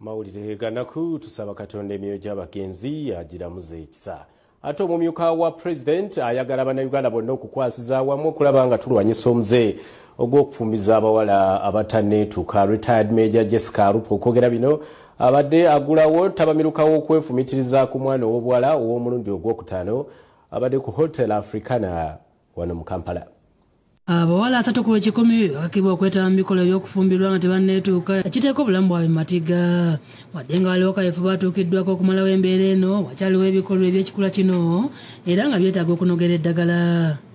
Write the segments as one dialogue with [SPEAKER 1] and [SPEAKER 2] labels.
[SPEAKER 1] Mawulire ganaku tusaba Katonda emyoyo gy'abagenzi agiramuze ekisa. Ate omumyuka wa president ayagala bannayuganda bonna okukwasiza awamu okulaba nga tulwanyisa omuze ogw'okufumbiza abawala abatanneetuuka. Retired Major Jessica Alupo okwogera bino abadde agulawo tabamirukawo okwefumitiriza ku mwana ow'obuwala ow'omulundi ogwokutaano abadde ku Hotel Africana wano mu Kampala.
[SPEAKER 2] Abawala 3 ku 100 bakakibwa okwetaba mu bikolwa eby'okufumbirwa nga tebanneetuuka ekiteeka obulamu bwabwe mu matiga. Wadde nga waliwo kaweefube batuukiddwako okumalawo embeera eno, wakyaliwo ebikolwa eby'ekikula kino era nga byetaaga okunogera eddagala.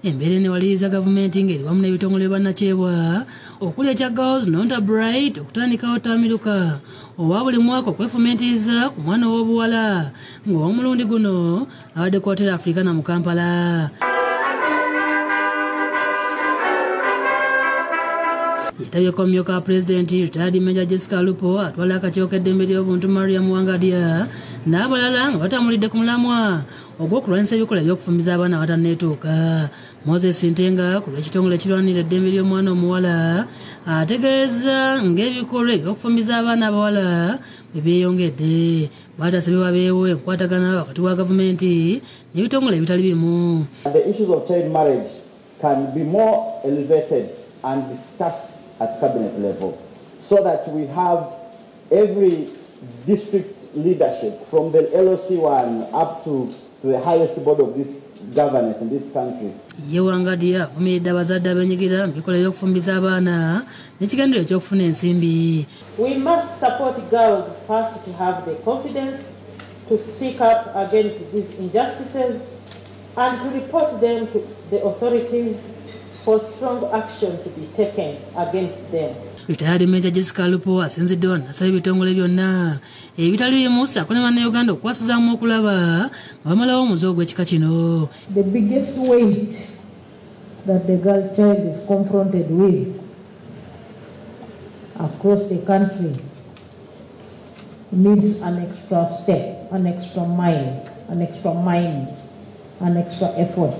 [SPEAKER 2] Embeera eno ewaliriza gavumenti ng'eri wamu n'ebitongole bannakyewa okuli ekya Girls Not Bright okutandikawo tamiruka owa buli mwaka okwefumiitiriza ku mwana ow'obuwala ng'ow'omulundi guno abadde ku Hotel Africana mu Kampala. Yetabyeko omumyuka wa pulezidenti retired Major Jessica Alupo atwala akakiiko k'eddembe ly'obuntu Mariam Wangadya n'abalala nga batambulidde ku mulamwa ogw'okulwanyisa ebikolwa eby'okufumbiza abaana abatanneetuuka. Moses Ntenga ku lw'ekitongole ekirwanirira eddembe ly'omwana omuwala ategeeza ng'ebikolwa eby'okufumbiza abaana abawala bwe byeyongedde. Baatasabye wabeewo enkwatagana wakati wa gavumenti n'ebitongole ebitali bimu.
[SPEAKER 3] The issues of child marriage can be more elevated and discussed at cabinet level so that we have every district leadership from the LOC1 up to the highest board of this governance in this country.
[SPEAKER 2] Ye Wangadya avumiridde abazadde abenyigira mu bikolwa eby'okufumbiza abaana n'ekigendererwa eky'okufuna ensimbi.
[SPEAKER 4] We must support girls first to have the confidence to speak up against these injustices and to report them to the authorities for strong action to be taken against them.
[SPEAKER 2] Retired Major Jessica Alupo asinzidde wano n'asaba ebitongole byonna ebitali bimu ssaako ne bannayuganda okukwasizaamu okulaba nga bamalawo omuze ogw'ekika kino.
[SPEAKER 5] The biggest weight that the girl child is confronted with across the country needs an extra step, an extra mile, an extra mind, an extra effort.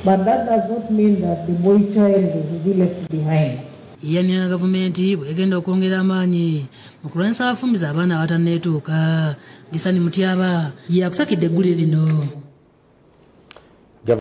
[SPEAKER 5] But that does not mean that the boy child will be left behind.
[SPEAKER 2] Yamya gavumenti bw'egenda okwongera amaanyi mu kulwanyisa abafumbiza abaana abatanneetuuka. Gisani Mutyaba yakusakidde eggulire lino.